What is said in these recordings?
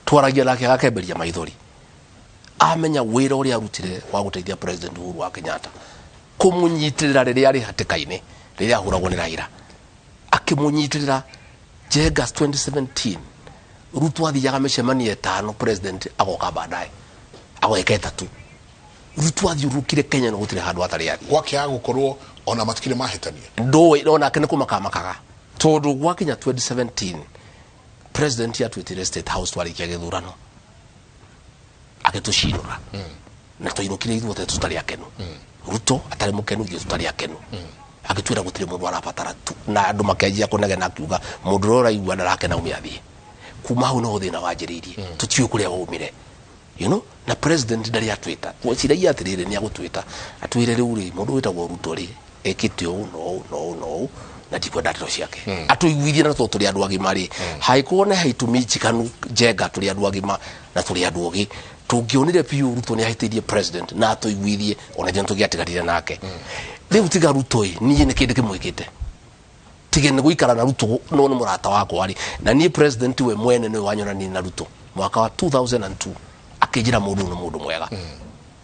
Twaragia nake agakemberia maithori amenya wĩra ũrĩa arutire wa gũteithia President Uhuru wa Kenyatta kũmũnyitĩrĩra rĩrĩa arĩ hatĩka-inĩ, rĩrĩa ahũragwo nĩ Raila akĩmũnyitĩrĩra. Jengas, 2017 Ruto athiaga mĩcemanio ĩtano, president agoka baadaye agoeka ĩtatũ. Ruto athiũrũrũkire Kenya no gũtirĩ handũ atarĩ athiĩ. Gwakĩaga gũkorwo ona matikire mahĩtania. Ndũĩ onake nĩ kũmakamakaga tondũ gwakinya 2017 president atwĩtire State House, twarĩkia gĩthurano agĩtũcinũra na twainũkire ithuothe tũtarĩ akenu, Ruto atarĩ mũkenu, ithuĩ tũtarĩ akenu. Agĩtwĩra gũtirĩ mũndũ arabatara tu na andũ makĩanjia kũnegena, akiuga mũndũ ũrĩa ũraigua ndarakena ume athiĩ. Kuma hau noho thĩna wanjĩrĩirie, tũtiũĩ kũrĩa waumire na president ndarĩ atwĩta. Tweciragia atĩrĩrĩ, nĩ agũtwĩta atwĩre rĩu rĩ, mũndũ wĩtagwo Ruto rĩ, ekĩte ũũ na ũũ na ũũ na ũũ na ndikwenda ndeto ciake, atũiguithie. Na tondũ tũrĩ andũ agima rĩ, hangĩkorwo nĩ haitũmi njiganu, Njenga, tũrĩ andũ agima na tũrĩ andũ ogĩ, tũngĩonire biũ Ruto nĩ ahĩtĩirie president na atũiguithie, ona ithuĩ nĩtũngĩatigarire nake. Rĩu tiga Ruto ĩ, niĩ nĩ kĩndũ kĩmwĩkĩte tige nĩ gũikara na Ruto no nĩ mũrata wakwa rĩ, na niĩ president we mwene nĩwe wanyonanirie na Ruto mwaka wa 2002, akĩnjĩra mũndũ ũyũ nĩ mũndũ mwega,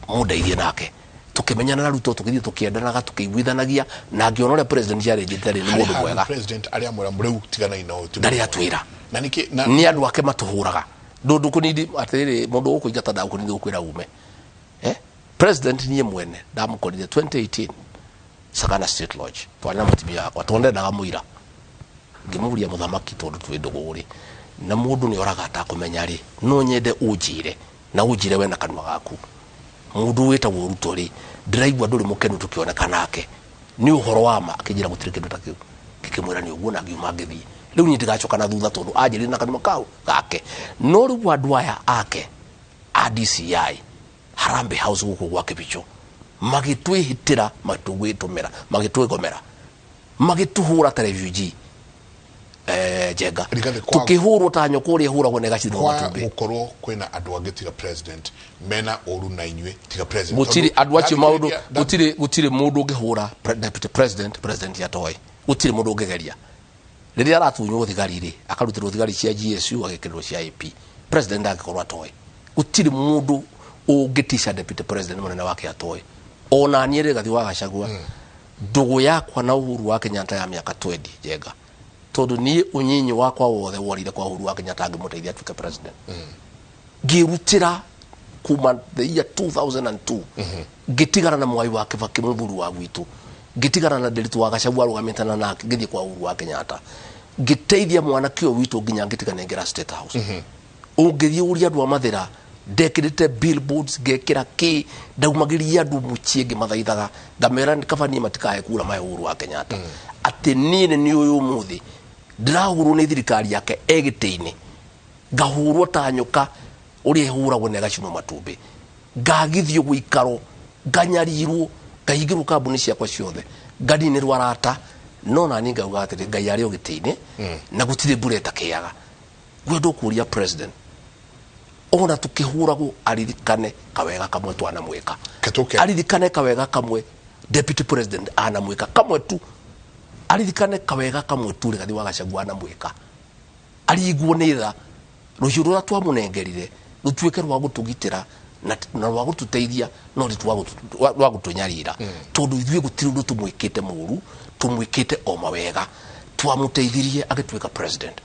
mũndeithie nake. Tũkĩmenyana na Ruto, tũgĩthiĩ tũkĩendanaga, tũkĩiguithanagia, na ngĩona ũrĩa president yarĩnjĩte rĩ, nĩ harĩ mũndũ handũ mwega. President arĩa mwĩra rĩu tiganai na ũyũ ti Ndarĩ mũndũ atwĩra. mwega. Na nĩkĩ na Nĩ andũ ake matũhũraga. Ndũndũ kũnindi atĩrĩrĩ, mũndũ ũkũingata ndagũkũnindi gũkwĩra ume. President niĩ mwene ndamũkorire 2018 Sagana State Lodge, twarĩ na mũtumia wakwa tondũ ndendaga mũira. Ngĩmũria, mũthamaki, tondũ twĩ ndũgũ rĩ, na mũndũ nĩ oraga atakũmenya rĩ, no nyende ũnjĩre na ũnjĩre we na kanua gaku, mũndũ wĩtagwo Ruto rĩ, ndĩraigua ndũrĩ mũkenu tũkĩoneka nake, nĩ ũhoro wa ma? Akĩnjĩra gũtirĩ kĩndũ ta kĩu. Ngĩkĩmwĩra nĩ ũguo na ngiuma ngĩthiĩ. Rĩu niĩ ndigacoka na thutha tondũ anjĩrire na kanua kau gake. No rĩu andũ aya ake a DCI, Harambee House gũkũ gwa Kĩbicho, magĩtwĩhĩtĩra, magĩtũgwĩtũmĩra, magĩtwĩgomera, magĩtũhũra ta refugee, Njenga. Rigathĩ, Tũkĩhũrwo ta nyoka ũrĩa ĩhũragwo na ĩgacinwo kwa matumbĩ. Gũkorwo kwĩna andũ angĩ tiga president mena ũru na inyuĩ, tiga president? Gũtirĩ. Tondũ Andũ acio maũndũ gũtirĩ mũndũ ũngĩhũra deputy president, president atoĩ. Gũtirĩ mũndũ ũngĩgeria. Rĩrĩa aratunywo thigari rĩ, akarutĩrwo thigari cia GSU, agekĩrĩrwo cia AP, president angĩkorwo atoĩ. Gũtirĩ mũndũ ũngĩtica deputy president mũnene wake atoĩ. Ona niĩ Rigathĩ wa Gachagua, ndũgũ yakwa na Uhuru wa Kenyatta ya mĩaka 20, Njenga, tondũ niĩ ũnyinyi wakwa wothe worire kwa Uhuru wa Kenyatta ngĩmũteithia atuĩke president, ngĩrutĩra kuma the year 2002, ngĩtigana na Mwai wa Kibaki, mũthuri wa gwitũ, ngĩtigana na Nderitu wa Gachagua arũgamĩte na nake, ngĩthiĩ kwa Uhuru wa Kenyatta, ngĩteithia mwanake ũyũ witũ nginya ngĩtiga nengera State House. Ũngĩthiĩ ũrie andũ a Mathĩra, ndekĩrĩte billboards, ngekĩra kĩ, ndaumagĩria andũ mũciĩ ngĩmathaithaga, ngamera nĩ kaba niĩ matikae kura mahe Uhuru wa Kenyatta. Atĩ niĩ nĩ niĩ ũyũ ũmũthĩ ndĩrahũrwo nĩ thirikari yake e gĩtĩ-inĩ, ngahũrwo ta nyoka ũrĩa ĩhũragwo na ĩgacinwo matumbĩ, ngagithio gũikaro, nganyarirwo, ngahingĩrwo kambuni ciakwa ciothe, nganinĩrwo arata. No nani ngauga atĩrĩ, Ngai arĩ o gĩtĩ-inĩ na gũtirĩ mbura ĩtakĩaga. Ngwenda ũkũria president, ona tukĩhũragwo, aririkane kawega kamwe twanamwĩka. Ketũke. Aririkane kawega kamwe deputy president anamwĩka, kamwe tu. Aririkane kawega kamwe tu Rigathi wa Gachagua anamwĩka, arigwo nĩ tha. Rũhiũ rũrĩa twamũnengerire rũtuĩke rwa gũtũgitĩra na rwa gũtũteithia, no ti rwa gũtũnyarira, tondũ ithuĩ gũtirĩ ũndũ tũmwĩkĩte mũru, tũmwĩkĩte o mawega. Twamũteithirie agĩtuĩka president,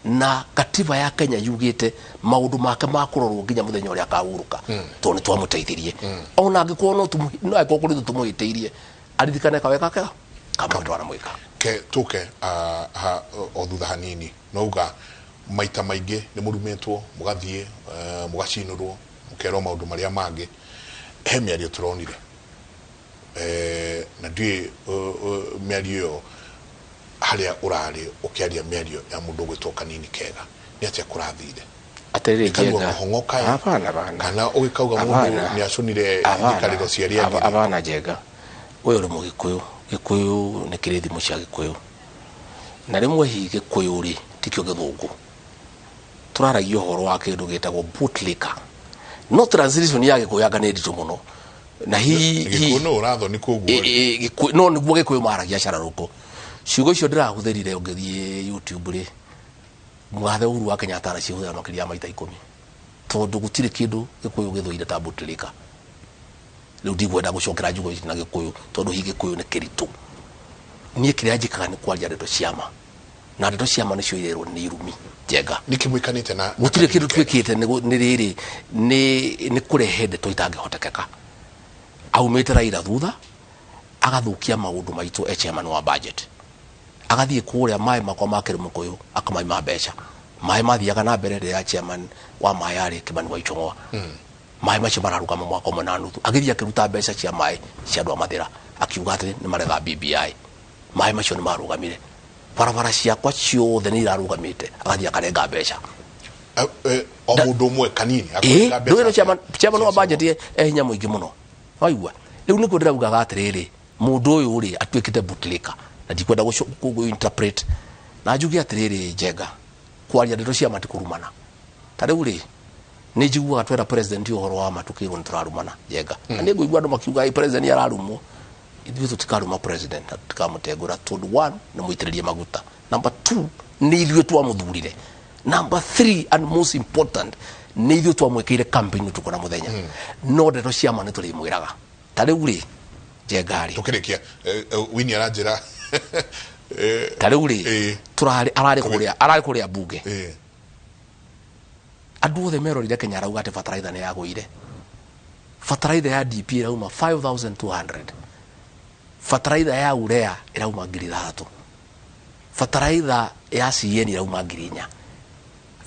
na katiba ya Kenya yugĩte maũndũ make ma kũrorwo nginya mũthenya ũrĩa akahurũka, tondũ nĩ twamũteithirie. Ona angĩkorwo no angĩkorwo kũrĩ ũndũ tũmũhĩtĩirie, aririkane kawega kega kamwe twanamwĩka. Ke tuke ha, o thutha hanini nouga maita maingĩ nĩ mũrumĩtwo, mũgathiĩ mũgacinũrwo, mũkerwo maũndũ marĩa mangĩ. He mĩario tũronire, na ndiũĩ mĩario ĩyo harĩa ũrarĩ ũkĩaria mĩario ya mũndũ ũgwĩtwo Kanini Kega, nĩ atĩa kũrathire? Atĩrĩrĩ, Kanua Njenga. kũhong'oka ĩ, Hapana bana. kana ũgĩkauga mũndũ Hapana. nĩ acũnire Hapana. njikarĩro cia arĩa angĩ? Hapana, Njenga, ũyũ nĩ Mũgĩkũyũ. Gĩkũyũ nĩ kĩrĩ thimo cia Gĩkũyũ, na rĩmwe hihi Gĩkũyũ rĩ tikĩo Gĩthũngũ. Tũraragia ũhoro wa kĩndũ gĩtagwo bootlicker, no translation ya Gĩkũyũ anga nĩ nditũ mũno na hihi Gĩkũyũ no ũrathoni koguo rĩ. No nĩguo Gĩkũyũ maragia cararũkũ. Ciugo icio ndĩrahũthĩrire, ũngĩthiĩ YouTube rĩ, mũgathe Uhuru wa Kenyatta anacihũthĩra makĩria ya maita 10. Tondu gutire kindu Gikuyu githuire ta Bouteflika. Riu ndigwenda gucokera njugo ici na Gikuyu tondu hi Gikuyu ni kiritu. Niĩ kĩrĩa njĩkaga nĩ kwaria ndeto cia ma, na ndeto cia ma nĩcio irerwo nĩ irumi Njenga. Nĩkĩ mwĩkanĩte na Gũtirĩ kĩndũ twĩkĩte nĩ rĩrĩ nĩ kũrehe ndeto itangĩhotekeka. Aumĩte Raila thutha agathukia maũndũ maitũ e chairman wa budget, agathiĩ kũrĩa maĩ makwa ma Kĩrĩmũkũyũ akamaima mbeca. Maĩ mathiaga na mbere rĩrĩa chairman wa maĩ arĩ Kimani wa Ichung'wa. Maĩ macio mararũgama mwaka ũmwe na nuthu, agĩthiĩ akĩruta mbeca cia maĩ cia andũ a Mathĩra, akiuga atĩ nĩ marega BBI. Maĩ macio nĩ marũgamire. Barabara ciakwa ciothe nĩ irarũgamĩte, agathiĩ akarenga mbeca. O mũndũ ũmwe kanini akarenga mbeca. Ndũĩ chairman wa budget e hinya mũingĩ mũno. Waigua? Rĩu nĩkuo ndĩraugaga atĩrĩrĩ, mũndũ ũyũ rĩ atuĩkĩte bootlicker na ndikwenda gũ interpret. Na njuge atĩrĩrĩ Njenga, kwaria ndeto cia ma ti kũrumana. Ta rĩu rĩ, nĩ njiguaga twera president ũhoro wa ma tũkĩrwo nĩ tũrarumana Njenga. Na nĩ ngũigua andũ makiuga ĩ president nĩ ararumwo. Ithuĩ tũtikaruma president na tũtikamũtengũra tondũ one nĩ mũitĩrĩrie maguta, number two nĩ ithuĩ twamũthurire, number three and most important nĩ ithuĩ twamwĩkĩire campaign ũtukũ na mũthenya. No ndeto cia ma nĩ tũrĩmwĩraga. Ta rĩu rĩ Njenga rĩ, Tũkĩrĩkia Winnie aranjĩra ta rĩu rĩ tũrarĩ ararĩ kũrĩa ararĩ kũrĩa bunge, andũ othe merorire Kenya arauga atĩ bataraitha nĩ yagũire. Bataraitha ya DP ĩrauma 5200, bataraitha ya urea ĩrauma 6000, bataraitha ya CN ĩrauma 4000.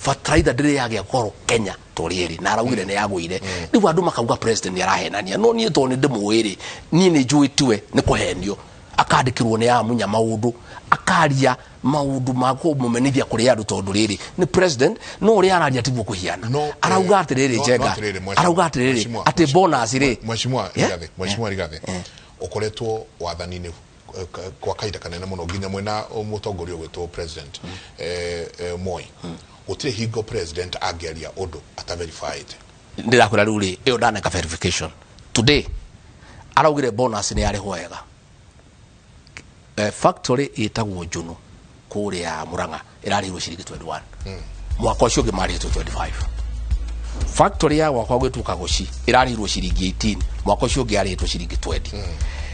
Bataraitha ndĩrĩ yagĩa goro Kenya tũrĩrĩ na araugire nĩ yagũire. Rĩu andũ makauga president nĩ arahenania, no niĩ tondũ nĩ ndĩmũĩ rĩ, niĩ nĩ njũĩ tiwe nĩ kũhenio akandĩkĩrwo nĩ amunya maũndũ, akaria maũndũ ma kũmũmenithia kũrĩ andũ tondũ rĩrĩ nĩ president, no ũrĩa araria tiguo kũhiana. Arauga atĩrĩrĩ Njenga, arauga atĩrĩrĩ atĩ bonus rĩ, Mheshimiwa Rigathi, Mheshimiwa Rigathi, ũkoretwo wathani-inĩ kwa kahinda kanene mũno nginya mwena mũtongoria ũgwĩtwo president Moi. Gũtirĩ hingo president angĩaria ũndũ ataverifyĩte. Ndĩrakwĩra rĩu rĩ, ĩyo ndaneka verification today, araugire bonus nĩ yarĩhwo wega. Factory ĩtagwo Njũnũ kũrĩa Murang'a ĩrarĩhirwo ciringi 21, mwaka ũcio ũngĩ marĩhĩtwo 25. Factory ya gwakwa gwĩtwo Kagoci ĩrarĩhirwo ciringi 18, mwaka ũcio ũngĩ yarĩhĩtwo ciringi 20.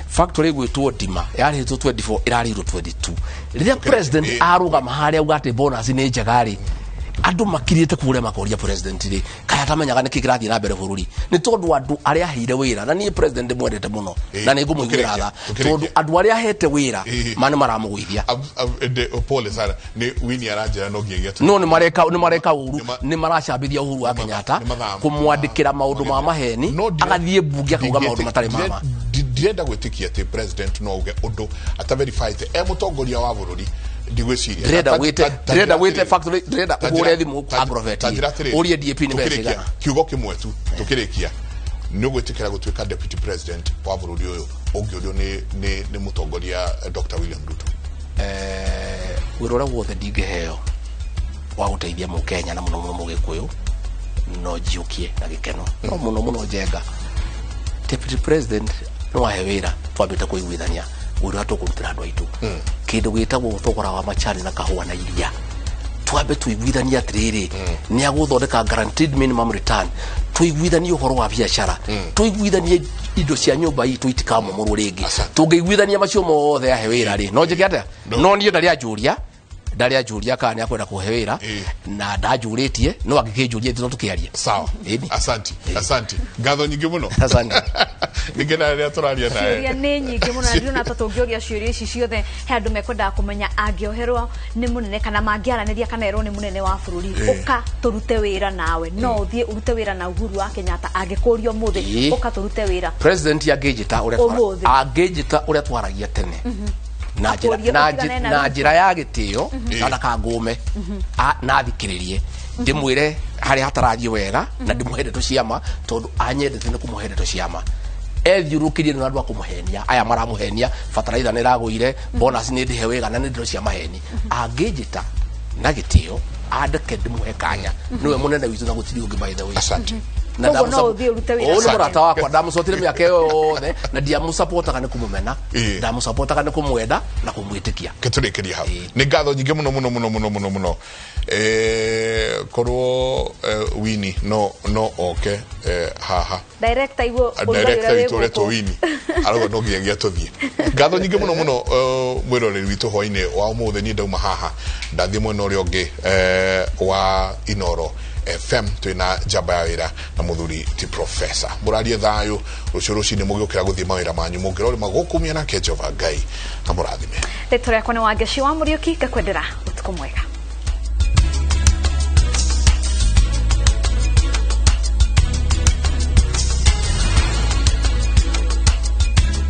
Factory gwĩtwo Ndima yarĩhĩtwo 24, ĩrarĩhirwo 22. Rĩrĩa president arũgama harĩa auga atĩ bonus nĩ njega rĩ, andũ makirĩte kũrĩa makoria president rĩ, kaya atamenyaga nĩkĩ kĩrathiĩ na mbere bũrũri, nĩ tondũ andũ arĩa aheire wĩra, na niĩ president ndĩmwendete mũno na nĩ ngũmũiguĩra tha tondũ andũ arĩa ahete wĩra ma nĩ maramũgũithia. Pole sana, nĩ Winnie aranjĩra no nginyagia no nĩ mareka ũru, nĩ maracambithia Uhuru wa Kenyatta kũmwandĩkĩra maũndũ ma maheni, agathiĩ mbunge akauga maũndũ matarĩ ma ma. Ndirenda gwĩtĩkia atĩ president no auge ũndũ ataverifyĩte e mũtongoria wa bũrũri. Ndigwĩciria. Ndĩrenda wĩte factory, ndĩrenda ũhũre thimũ Agrovet ũrie DAP nĩ mbeca cigana. Kiugo kĩmwe tu tũkĩrĩkia, nĩ ũgwĩtĩkĩra gũtuĩka deputy president wa bũrũri ũyũ ũngĩũrio nĩ mũtongoria Dr. William Ruto? Wĩra ũrĩa wothe ndingĩheo wa gũteithia mũkenya na mũno mũno mũgĩkũyũ no njiũkie na gĩkeno, no mũno mũno Njenga deputy president no ahe wĩra twambĩte kũiguithania ũrĩa tũkũrutĩra andũ aitũ kĩndũ gĩtagwo thogora wa macani na kahũa na iria, twambe tũiguithanie atĩrĩrĩ nĩ agũthondeka guaranteed minimum return, tũiguithanie ũhoro wa biacara, tũiguithanie indo cia nyũmba itũ itikamomorwo rĩngĩ. Tũngĩiguithania macio mothe ahe wĩra rĩ, no njĩke atĩa? No niĩ ndarĩ anjũria kana nĩ akwenda kũhe wĩra, na ndanjũrĩtie, no angĩkĩnjũria ithuĩ no tũkĩarie. Sawa, asanti, asanti, ngatho nyingĩ mũno. Asante. Ningĩ rĩrĩa tũraria nawe ciũria nĩ nyingĩ mũno, na ndĩrona ta tũngĩũria ciũria ici ciothe he andũ mekwendaga kũmenya angĩoherwo nĩ mũnene kana mangĩaranĩria kana erwo nĩ mũnene wa bũrũri ũka tũrute wĩra nawe, no ũthiĩ ũrute wĩra na Uhuru wa Kenyatta angĩkũrio ũmũthĩ ũka tũrute wĩra? President angĩnjĩta ũrĩa twaragia tene na njĩra ya gĩtĩo na ndakangũme na thikĩrĩrie, ndĩmwĩre harĩa hatarathiĩ wega na ndĩmũhe ndeto cia ma tondũ anyendete nĩ kũmũhe ndeto cia ma. Ethiũrũrũkĩrie nĩ andũ a kũmũhenia, aya maramũhenia bataraitha nĩ ĩragũire, bonus nĩ ndĩhe wega, na nĩ ndeto cia maheni. Angĩnjĩta na gĩtĩo andeke ndĩmũhe kanya, nĩwe mũnene witũ na gũtirĩ ũngĩ by the way. Asante. Na Koguo no ũthiĩ ũrute wĩra Ũyũ nĩ nake. mũrata wakwa, ndamũcotire mĩaka ĩyo yothe na ndiamũcapotaga nĩ kũmũmena, ndamũcapotaga nĩ kũmwenda na kũmwĩtĩkia. Tũrĩkĩrie hau. Nĩ ngatho nyingĩ mũno mũno mũno mũno mũno mũno. Korwo Wini no oke haha. Director iguo ũrugarĩ Director ũrĩa wĩ witũ ũretwo gũkũ. Wini arauga no nginyagia tũthiĩ. Ngatho nyingĩ mũno mũno, mwĩroreri witũ hwainĩ wa ũmũthĩ. Niĩ ndauma haha ndathiĩ mwena ũrĩa ũngĩ wa Inoro FM, twĩna njamba ya wĩra na mũthuri ti professor. Mũrarie thayũ rũciũ rũcinĩ mũgĩũkĩra gũthiĩ mawĩra manyu, mũngĩrorĩma gũkũ mĩena, nake Jehova Ngai amũrathime. Rĩtwa rĩakwa nĩ Wangeci wa Mũriũki, ngakwendera ũtukũ mwega.